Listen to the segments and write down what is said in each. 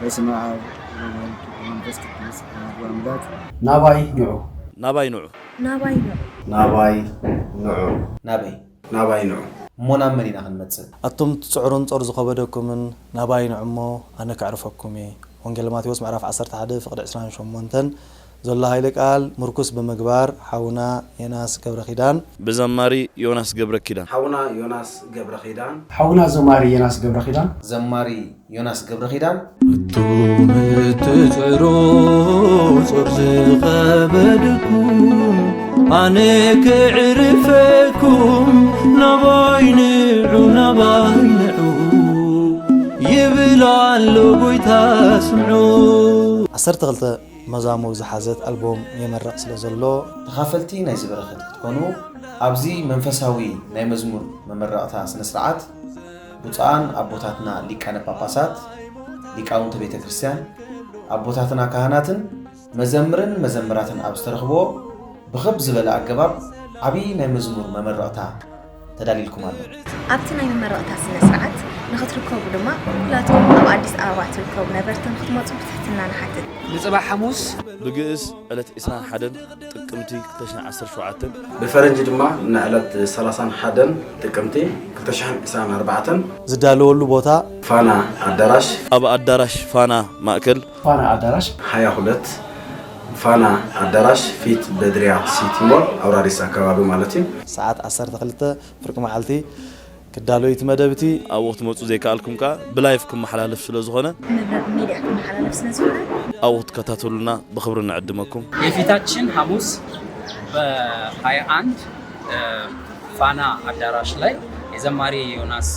በስመ አብ ወወልድ ወመንፈስ ቅዱስ አሐዱ አምላክ። ናባይ ንዑ። ናባይ ንዑ። ናባይ ንዑ። ናባይ ንዑ። ናበይ? ናበይ? ናባይ ንዑ። እሞ ናብ መን ኢና ክንመጽእ? ኣቱም ትጽዕሩን ጾር ዝኸበደኩምን ናባይ ንዑ እሞ ኣነ ከዕርፈኩም እየ። ወንጌል ማቴዎስ ምዕራፍ ዓሰርተ ሓደ ፍቕዲ ዕስራን ሸሞንተን ዘሎ ኃይለ ቃል ምርኩስ ብምግባር ሓውና ዮናስ ገብረ ኪዳን ብዘማሪ ዮናስ ገብረ ኪዳን። ሓውና ዮናስ ገብረ ኪዳን። ሓውና ዘማሪ ዮናስ ገብረ ኪዳን። ዘማሪ ዮናስ ገብረ ኪዳን። ኣቱም እትጽዕሩ ጾር ዝኸበደኩም ኣነ ክዕርፈኩም ናባይ ንዑ ናባይ ንዑ ይብል ኣሎ ጎይታ ስምዑ። ዓሰርተ ክልተ መዛሙር ዝሓዘት ኣልቦም የመረቕ ስለ ዘሎ ተኻፈልቲ ናይዚ በረኸት ክትኮኑ ኣብዚ መንፈሳዊ ናይ መዝሙር መመረቕታ ስነ ስርዓት ብፁዓን ኣቦታትና ሊቃነ ጳጳሳት፣ ሊቃውንተ ቤተ ክርስቲያን፣ ኣቦታትና ካህናትን መዘምርን መዘምራትን ኣብ ዝተረኽብዎ ብኽብ ዝበለ ኣገባብ ዓብዪ ናይ መዝሙር መመረቕታ ተዳሊልኩም ኣሎ። ኣብቲ ናይ መመረቕታ ስነ ስርዓት ንኽትርከቡ ድማ ኩላትኩም ኣብ ኣዲስ ኣበባ ትርከቡ ነበርቲ ንኽትመፁ ብትሕትና ንሓትት። ንፅባሕ ሓሙስ ብግእዝ ዕለት ዕስራን ሓደን ጥቅምቲ ክልተ ሽሕን ዓሰርተ ሸውዓተን። ብፈረንጂ ድማ ንዕለት ሰላሳን ሓደን ጥቅምቲ ክልተ ሽሕን ዕስራን ኣርባዕተን። ዝዳለወሉ ቦታ ፋና ኣዳራሽ። ኣብ ኣዳራሽ ፋና ማእከል። ፋና ኣዳራሽ። ሃያ ሁለት ፋና ኣዳራሽ ፊት በድሪያ ሲቲ ሞል ኣውራሪስ ኣከባቢ ማለት እዩ። ሰዓት ዓሰርተ ክልተ ፍርቂ መዓልቲ ክዳሎ እዩ እቲ መደብ እቲ። ኣብኡ ክትመፁ ዘይከኣልኩም ከኣ ብላይቭ ክመሓላለፍ ስለ ዝኾነ። መብረቕ ሚድያ ክመሓላለፍ ስለ ዝኾነ። ኣብኡ ክትከታተሉና ብኽብሪ ንዕድመኩም። የፊታችን ሐሙስ በሃያ አንድ ፋና አዳራሽ ላይ የዘማሪ ዮናስ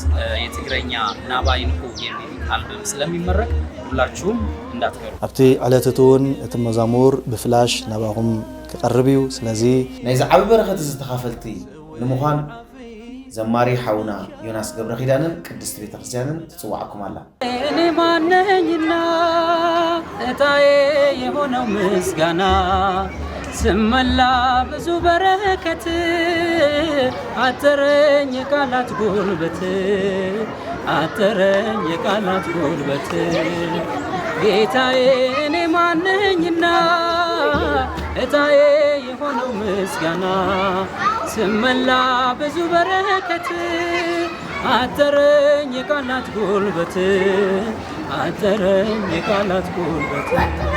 የትግረኛ ናባይ ንዑ የሚል አልበም ስለሚመረቅ ሁላችሁም እንዳትቀሩ። ኣብቲ ዕለት እቲ እውን እቲ መዛሙር ብፍላሽ ናባኹም ክቐርብ እዩ። ስለዚ ናይዚ ዓቢ በረኸት እዚ ተኻፈልቲ ንምዃን ዘማሪ ሓውና ዮናስ ገብረኺዳንን ቅድስቲ ቤተክርስትያንን ትጽውዓኩም ኣላ። እኔ ማነኝና እጣዬ የሆነው ምስጋና ስመላ ብዙ በረከት አጠረኝ የቃላት ጉልበት አጠረኝ የቃላት ጉልበት ጌታዬ እኔ ማነኝና እጣዬ የሆነው ምስጋና ስመላ ብዙ በረከት አጠረኝ የቃላት ጉልበት አጠረኝ የቃላት ጉልበት